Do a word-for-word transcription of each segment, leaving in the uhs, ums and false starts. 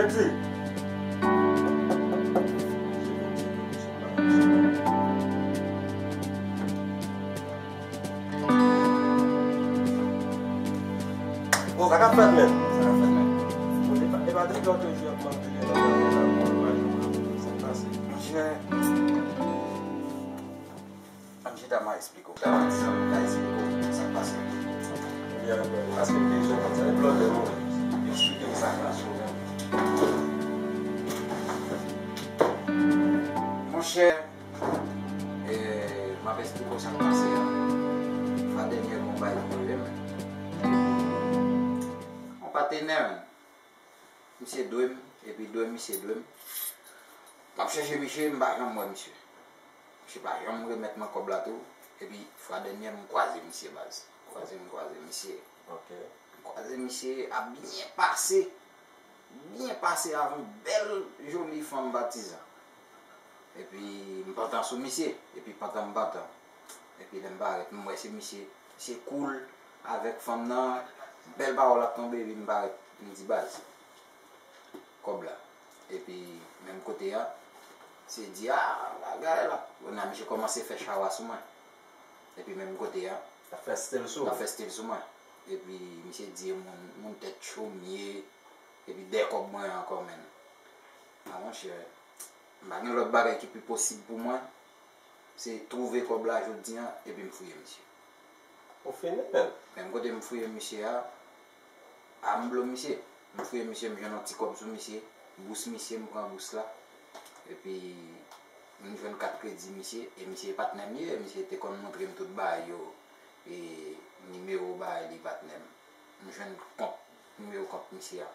Di. Bon, sa k ap fèt, menm? Sa k ap fèt, menm? Bon, e pa, e pa depi lòt jou ap mande lè, lè, lè, lè, lè, lè, sa k pase? Monchè, ann chita, m a eksplike w. Sa, sa, m ka eksplike w sa k pase. Ebyen, paske m te jwenn konn sa, depi lòt lè, bon, eksplike m sa k pase, menm. Monchè, E, m ap eksplike w sa k pase a. Fwa dènyè gon bagay ki rive, men. Yon patenè, men. Misye dwe m, epi dwe m, misye dwe m. M ap chèche misye, m pa janm wè misye. Misye pa janm remèt mwen kòb la tou. Epi fwa dènyè, m kwaze misye, baz. Kwaze, m kwaze misye. Ok. M kwaze misye ap byen pase. Byen pase avè yon bèl, joli fanm patizan. Epi m pantan sou misye, epi pantan m pantan. Epi lè m parèt, m wè se misye, misye cool avèk fanm nan, bèl pawòl ap tonbe, epi m parèt, m di, baz, kòb la. Epi menm kote a, se di, a, bagay la. Kounye a, misye kòmanse fè chawa sou mwen. Epi menm kote a, l ap fè stil sou ou. L ap fè stil sou mwen. Epi misye di, moun, moun tèt cho m ye. Epi dèyè kòb mwen ankò, menm. A, monchè, m pa gen lòt bagay ki pi posib pou mwen, se twouve kòb la jodi a, epi m fouye misye. Ou fini, menm. Menm kote m fouye misye a, a m blo misye. M fouye misye, m jwenn yon ti kòb sou misye, bous misye, m pran bous la. Epi, m jwenn kat kredi misye, e misye patnè m ye, misye te konn montre m tout bagay yo, e nimewo bagay li patnè m. M jwenn kont, nimewo kont misye a.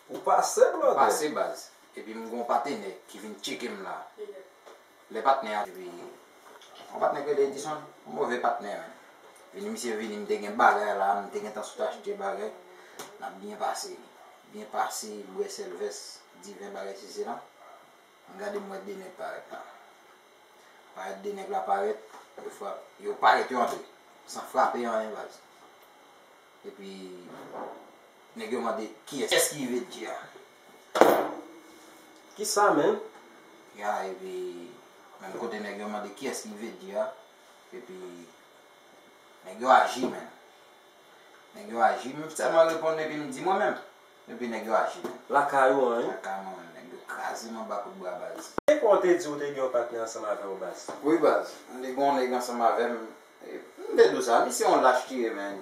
Ou pase, brother? Pase, baz. Epi m gon patenè ki vin tcheke m la. Lè patnè a, epi yon patnè ki rele Edison, yon move patnè, men. Vini, misye vini, m te gen bagay la, m te gentan sot achte bagay. N ap byen pase. Byen pase, bwè sèlvès, diven, bagay sesi la. M gade, m wè de nèg parèt la. Parèt, de nèg la parèt, yo fra-, yo parèt, yo antre. San frape anyen, baz. Epi, nèg yo mande, kiyès, kiyès ki rive di a? Kisa, menm? Ya, epi, menm kote nèg yo mande, kiyès ki rive di a? Epi, nèg yo aji, menm. Nèg yo aji, m sèlman reponn epi m di mwen menm. Epi nèg yo aji, menm. Lakay ou an, wi. Lakay mwen menm, nèg yo kraze m anba kout bra, baz. E kòman w te di ou te gen yon patnè ansanm avè w, baz? Wi, baz. M te gen yon nèg ansanm avè m. E, m te di w sa, misye yon lach li ye, menm.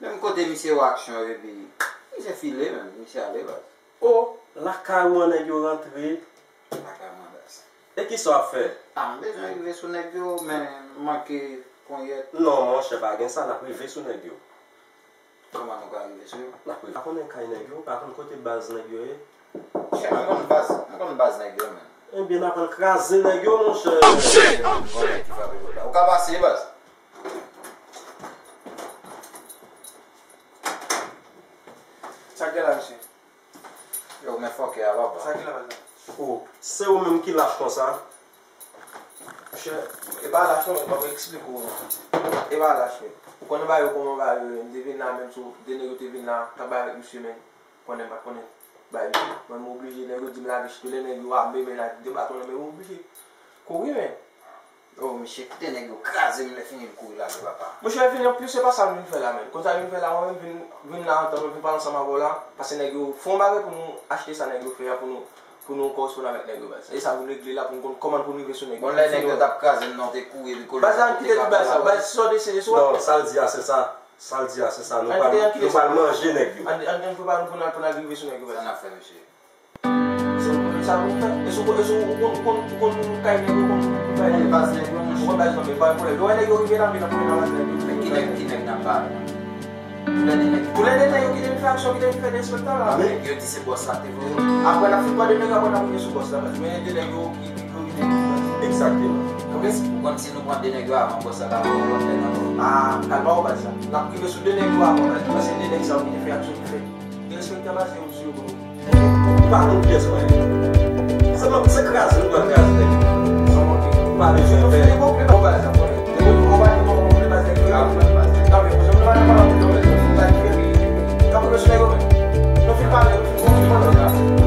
Menm kote misye wè aksyon yo, epi misye file, menm. Misye ale, baz. O, lakay ou an nèg yo rantre. Lakay mwen, baz. E kisa w ap fè? A, m bezwen rive sou nèg yo, men m manke ponyèt. Non, monchè, pa gen sa, n ap rive sou nèg yo. Kòman nou ka rive sou yo? N ap rive. Pa konnen kay nèg yo, pa konn kote baz nèg yo ye. Monchè, mwen konn baz, mwen konn baz nèg yo, men. Ebyen, n ap al kraze nèg yo, monchè. Ou ka pase, baz. Sa k gen la, mesye? Yo, men fòkè a, papa. Sa ki la, papa? O, se ou menm ki lach konsa? Monchè, e pa lach non, men m ap eksplike w non. E pa lach, men. Ou konnen bagay yo kòman bagay yo ye, m te vin la, menm si de nèg yo te vin la, t ap bay avèk misye, men. Konnen m pa t konnen bagay misye. Mwen, m oblije, nèg yo di m lage chito, lè nèg yo ame, men lage de baton nan men, m oblije kouri, men. O, misye kite nèg yo kraze m, lè fini l kouri lage, papa. Monchè, vin anplis, se pa sa m vin fè la menm. Konn sa m vin fè la, mwen menm vin, vin la antan, mwen vin pale ansanm avè w la, paske nèg yo fè yon bagay pou nou achte sa nèg yo fè a, pou nou, pou nou koresponn avèk nèg yo, baz. E sa pou n regle la, pou n konn kòman pou n rive sou nèg yo. Bon, lè nèg yo t ap kraze m nan, w te kouri, epi kole. Baz la, kite tout baz sa, baz, sa w deside, se w. Non, sa l di a, se sa. Sa l di a, se sa. Nou pral, nou pral manje nèg yo. Ann, ann, ann prepare nou pou n al, pou n al rive sou nèg yo, baz. Sa n ap fè, mesye? Se ou konn sa pou fè. E si w konn, e si w konn, ou konn, ou konn kay nèg yo, ou konn kay nèg yo. Baz nèg yo, monchè. Ou konn baz nèg yo, pa gen pwoblèm. Lè w wè nèg yo rive la, men n ap rive nan baz nèg yo. Men ki nèg, ki nèg n ap pale? Toulède nèg. Toulède nèg yo ki te vin fè aksyon, ki te vin fè derespektan la. Nèg yo di se bòs la te voye yo. Apre n ap fin pran de nèg yo, apre n ap rive sou bòs la, baz. Men de nèg yo ki, ki domine tout baz. Egzakteman. Ou konn si nou pran de nèg yo avan bòs la ta voye yon lòt nèg ankò. A, kalma w baz la. N ap rive sou de nèg yo avan baz. Paske de nèg sa yo ki te fè aksyon ki fèt. Derespektan baz yo. Ou pa konn kiyès mwen ye. Se mwen, se kraze nou pral kraze nèg yo. Ou pa bezwen pè. Bon, baz, sa konnen. Depi ou pa gen bon, bon, baz, nèg yo. Tanpri, nou pa nan pale de nou, nou pa gen. Nou fin pale, nou fin konprann.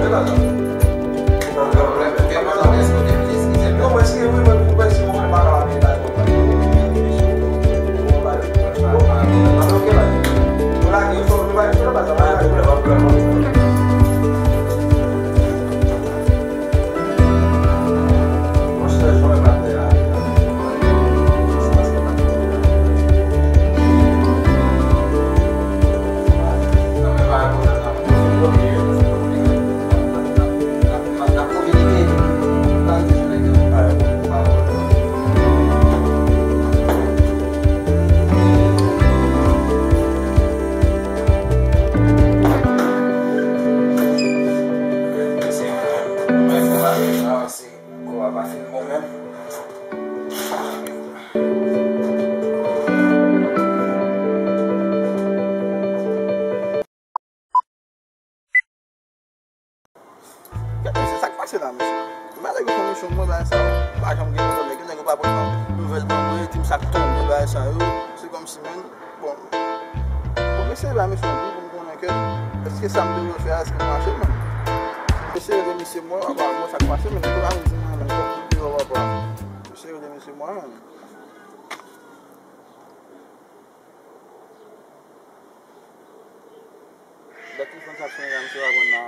Tonbe bagay sa yo, se kòmsi, menn, bon, bon, m eseye bay misye yon kou pou m konnen ke èske sa m te vle fè a, èske l mache, menn. M eseye rele misye, m wè, apa, bon, sa k pase, menn, m pa vin di mwen, menn, kòm pou deyò, papa. M eseye rele misye, m wè, menn. Dat telefòn sa ap sonnen la, misye pa reponn la.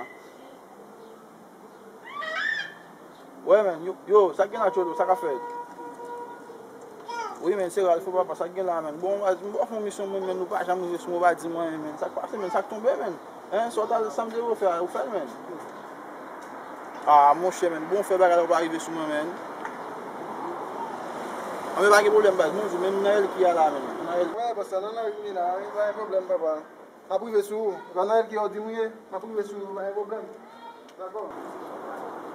Wè, menn, yo, yo, sa k gen la, Tcholo, sa k ap fèt? Wi, menn, se Ralph, papa, sa k gen la, menn? Bon, baz, m pa fè yon misyon, mwen, menn, nou pa janm rive sou mwen, ou pa di mwen, menn, sa k pase, menn, sa k tonbe, menn? Hein, sa w t al, sa m te vle fè a, ou fè l, menn? Ah, monchè, menn, bon, fè bagay la, ou pa rive sou mwen, menn. Anben, pa gen pwoblèm, baz, nou di, menn, nan L K a la, menn, nan L K. Wè, bòs, sa nan lari m ye la, wi, pa gen pwoblèm, papa. M ap rive sou ou. E pa nan L K a w di m ou ye? M ap rive sou ou, pa gen pwoblèm. Dakò.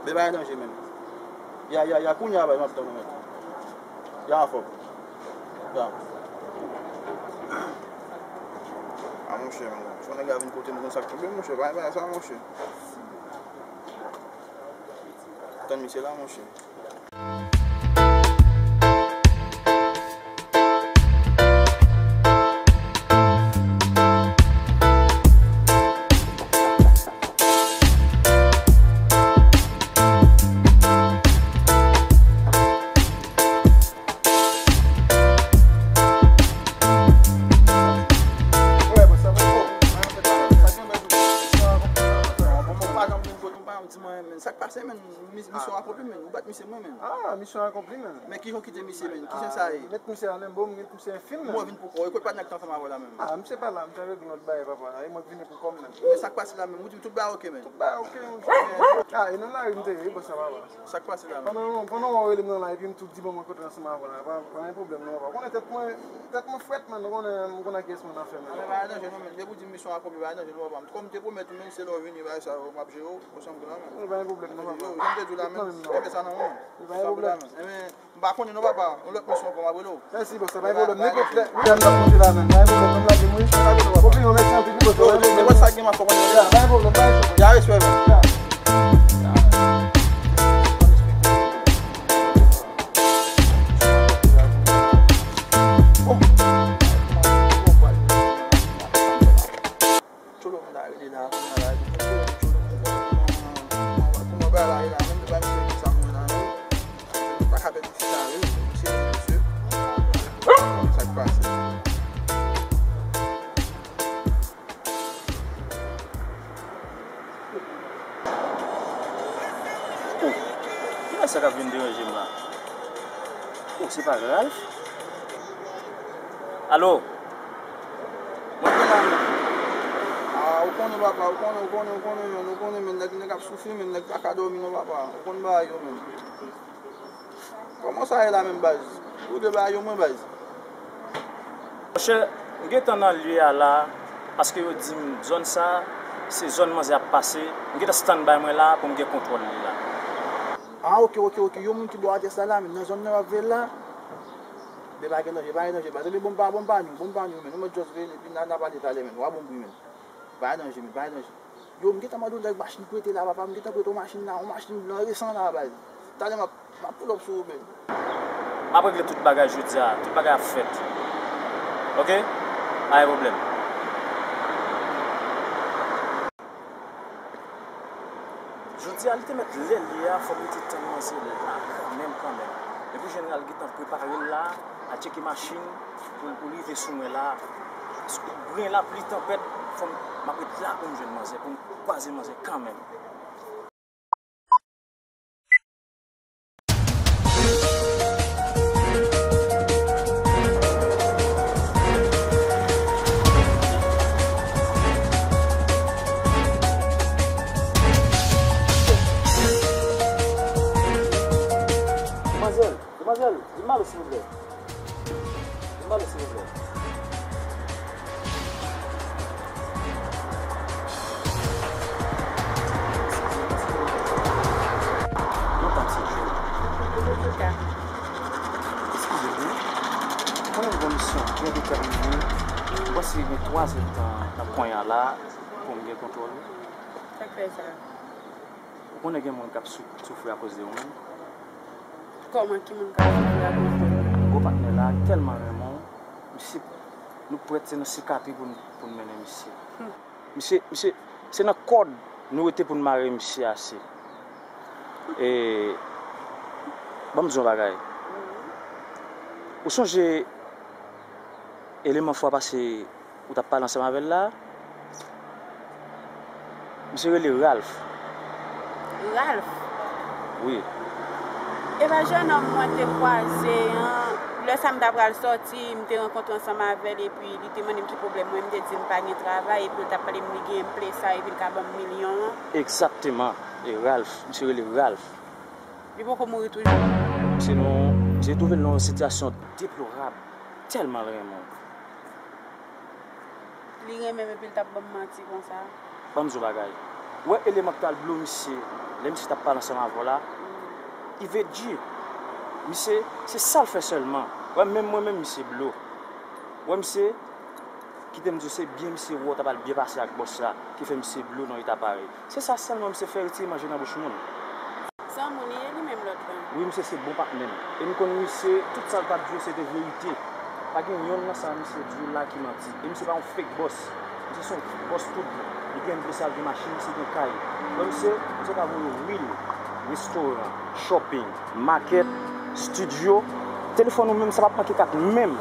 Men pa gen danje, menn. Ya, ya, ya, kounye a, baz, m ap tann ou, menn. Ya, anfòm. Ya. Ah, monchè, menn. Fò nèg la vin kote m konn sa k tonbe, monchè. Pa gen bagay sa, monchè. Tann misye la, monchè. Wè, bòs, sa bon, bon. Sa k pase, menn? Mis-, misyon akonpli, menn. Ou bat misye mwen, menn. Ah, misyon akonpli, menn. Men kijan w kite misye, menn? Kijan sa ye? Met misye a nan men w, met misye enfim, menn. Mwen vin pou kò. E kote patnè k t ansanm avè w la, menn? Ah, misye pa la, misye regle lòt bagay, papa. E mwen k vini pou kò m, menn. Men sa k pase la, menn? Ou di m tout bagay oke, menn. Tout bagay oke, monchè. Ah, e nan lari m te ye, wi, bòs, sa va, papa. Sa k pase la, menn? Pandan, pandan w rele m nan la, epi m tou di ban mwen kote ansanm avè w la. Pa, pa gen pwoblèm, non, papa. Ou konnen tèt mwen, tèt mwen frèt, menn. Ou konnen, ou konnen kiyès mwen nan fè, menn. Ah, men pa gen danje, non, menn. Depi w di m misyon akonpli, pa gen danje, non, papa. Kòm m te pwomèt ou, menn, se lè w vini, bagay sa yo, m ap jere w. Ansanm la, menn. Wi, pa gen pwoblèm, non, papa. Yo, jan m te di w la, menn, kite sa nan men w. Wi, pa gen pwoblèm. Enben, m pa konnen non, papa. Yon lòt misyon ankò, m ap rele w. Mèsi, bòs, pa gen pwoblèm. Nenpòt lè, lè m ap monte la, menn. Pa gen pwoblèm, non, m lage m, wi. Konpli, yon mèsi anpil, wi, bòs. Yo, yo, nenpòt sa gen, m ap fè w konnen. Ya, pa gen pwoblèm, pa gen pwoblèm. Ya, respè, menn. Ya. Bon. Tcholo, m ta rele la, kounye a la, epi m te rele Tcholo, m te kòman, kòman, kòman bagay la ye la, menm, se pa misye ki sa m jwenn la, menm. M pa ka pèdi chita, wi, misye, misye. Sa k pase? Oh, kiyès sa k ap vin deranje m la? Oh, se pa Ralph? Alo? Mwen te la, menn. Ah, ou konnen, papa, ou konnen, ou konnen, ou konnen, menn, ou konnen, menn, nèg, nèg ap soufri, menn, nèg pa ka dòmi non, papa. Ou konn bagay yo, menn. Kòman sa ye la menm, baz? Ou de bagay yo mwen, baz. Monchè, m gentan nan lye a la, paske yo di m zòn sa, se zòn manzè ap pase. M gentan stand by mwen la pou m gen kontwòl li la. Ah, oke, oke, oke. Yon moun ki bò adrès la la, menm nan zòn nan w ap veye l la. Men pa gen danje, pa gen danje, baz. Ebyen, bon, m pa, bon, m pa nou, bon, m pa nou, menm. Nou mèt just veye l, epi n a, n a pale talè, menm. W a bon bri, menm. Pa gen danje, menm, pa gen danje. Yo, m gentan mande yon nèg machin prete la, papa, m gentan prete yon machin la, yon machin blan resan la, baz. Talè m ap, m ap pull up sou ou, menn. M ap regle tout bagay jodi a, tout bagay ap fèt. Oke? Pa gen pwoblèm. Jodi a, li te mèt lè l ye a, fò m rete tann manzè la, kanmenm, kanmenm. Epi jeneral gentan prepare l la, al tcheke machin pou l, pou l rive sou mwen la. Grenn lapli, tanpèt, fò m, m ap ret la pou m jwenn manzè, pou m kwaze manzè kanmenm. Demwazèl, demwazèl, di m alo, silvouplè. Di m alo, silvouplè. Eskize m, wi. Mwen gen yon misyon byen detèmine. M panse gen twa zèdtan nan kwen an la pou m gen kontwòl. Sa k fè sa? Ou konnen gen moun k ap sou-, soufri akoz de ou menm? Kòman, ki moun k ap soufri akoz de mwen? Bon, patnè la tèlman renmen w, misye, nou prèt se nan sikatri pou n, pou n mennen misye. Misye, misye, se nan kòd nou rete pou n mare misye ase. E, ban m di w yon bagay. Ou sonje eleman fwa pase ou t ap pale ansanm avè l la? Misye rele Ralph. Ralph? Wi. E pa jennonm mwen te kwaze an, lè sa m ta pral sòti, m te rankontre ansanm avè l, epi li te mande m ki pwoblèm mwen, m te di m pa gen travay, epi l t ap pale m li gen plen sa, epi l ka ban m milyon an. Egzakteman. E Ralph, misye rele Ralph. Li poko mouri toujou? Misye nan, misye twouve l nan yon sitiyasyon deplorab, tèlman l renmen w. Li renmen m epi l t ap ban m manti konsa. Ban m di w bagay. Ou wè eleman k t al blo misye, lè misye t ap pale ansanm avè w la? Ivedi, misye, se sa l fè sèlman. Ou wè, menm mwen menm, misye blo. Ou wè, misye, kite m di w, se byen misye wè w t ap al byen pase ak bòs la, ki fè misye blo nan eta parèy. Se sa sèlman misye fè, retire manje nan bouch moun. Zanmi w li ye, li menm lòt lan? Wi, misye se bon patnè m. E m konn misye, tout sa l t ap di yo, se te verite. Pa gen yonn nan sa misye di yo la ki manti. E misye pa yon fake boss. Misye se yon boss tout bon. Li gen byen sa, l gen machin, misye gen kay. Donk, misye, misye ka voye w restoran, shopping, makèt, studio. Telefòn ou menm, sa p ap manke kat menm.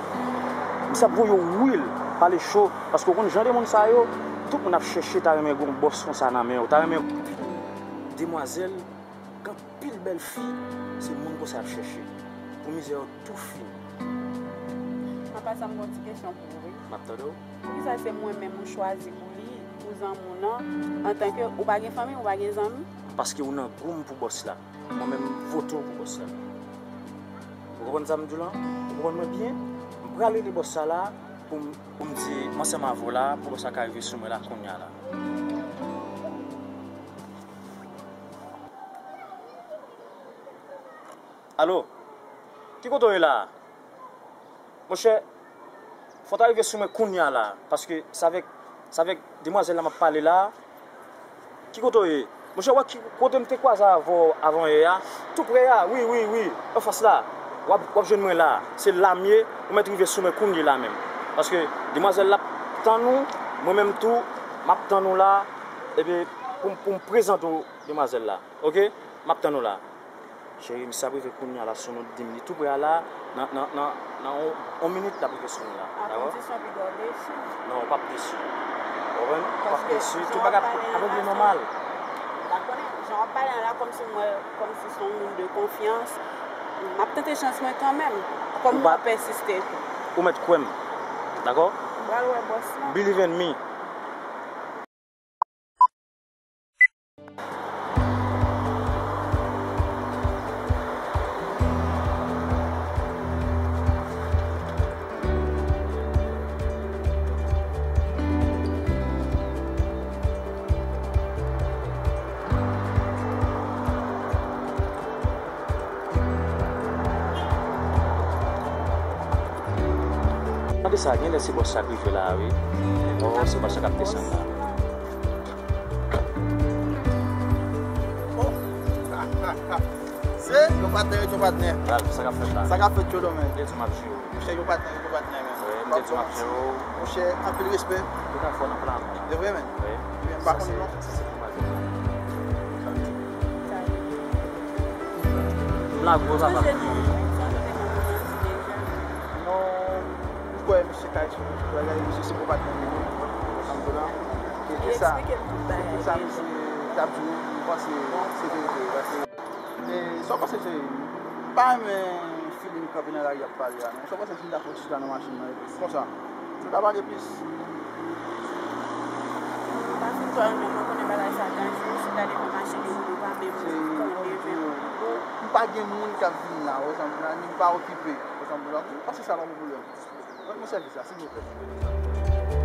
Misye ap voye w real, pale cho. Paske w konn jan de moun sa yo, tout moun ap chèche ta renmen gen yon boss konsa nan men yo. Ta renmen demwazèl, gen anpil bèl fi, se moun konsa y ap chèche. Pou mizè yo tou fini. Papa, sa m gon ti kesyon pou ou, wi. M ap tande w. Poukisa se mwen menm ou chwazi pou li, pou zanmi w nan, antanke ou pa gen fanmi, ou pa gen zanmi? Paske ou nan gou m pou bòs la. Mwen menm, m vote w pou bòs la. Ou konprann sa m di w lan? Ou konprann mwen byen? M pral rele bòs sa la pou m, pou m di, m ansanm avè w la, pou bòs la ka rive sou mwen la, kounye a la. Alo? Ki kote w ye la? Monchè, fò w ta rive sou mwen kounye a la, paske se avèk, se avèk demwazèl la m ap pale la. Ki kote w ye? Monchè, w wè ki kote m te kwaze avè w avan yè a? Tou prè a, wi, wi, wi, anfas la. W ap, w ap jwenn mwen la. Se la m ye, ou mèt rive sou mwen kounye la menm. Paske demwazèl la ap tann ou, mwen menm tou, m ap tann ou la, epi pou m, pou m prezante w demwazèl la. Oke? M ap tann ou la. Cheri, misye ap rive kounye a la, sou nou di m li tou prè a la, nan, nan, nan, nan on, on minit l ap rive sou nou la. A kondisyon piga w desi. Non, w p ap desi. Ou konprann? W p ap desi. Tout bagay ap, ap regle nòmal. M pa konnen, jan w ap pale an la, kòmsi m wè, kòmsi se yon moun de konfyans. M ap tante chans mwen kanmenm. Kòm ou pa pèsiste tou. Ou mèt kwè m. Dakò? M pral wè bòs lan. Believe in me. Tande sa, genlè se bòs sa k rive la a, wi. Oh, se bòs sa k ap desann la. Oh. Se yon patnè, yon patnè. Sa k ap fèt la? Sa k ap fèt, yo, men. Monchè, yon patnè, yon patnè, men. Wi, m te di w m ap jere w. Monchè, anpil respè. Ou ka fò nan plan mwen. E vre, men. Wi. Ebyen, m pa konn non. Sa se pou m avè w. M lage w, papa. Non, m kwè misye ka eksplike tout bagay, misye se bon patnè m li ye. Sa m di w la. E se sa, se sa misye t ap di w, m panse se verite, paske E sa w panse, cheri? M pa renmen feeling kanpe nan lari ap pale a, non. Sa w panse si m ta fè yon ti chita nan machin nan, epi konsa, nou ta pale plis? M pa fin twò renmen, mwen konnen bagay sa danjere, si w ta devan machin yo, ou pa menm kanpe menm. M pa gen moun k ap vin la, ou wè sa m di la, ni m pa okipe, ou wè sa m di la, ou panse sa pa yon pwoblèm? Rèd mwen sèvis la, silvouplè.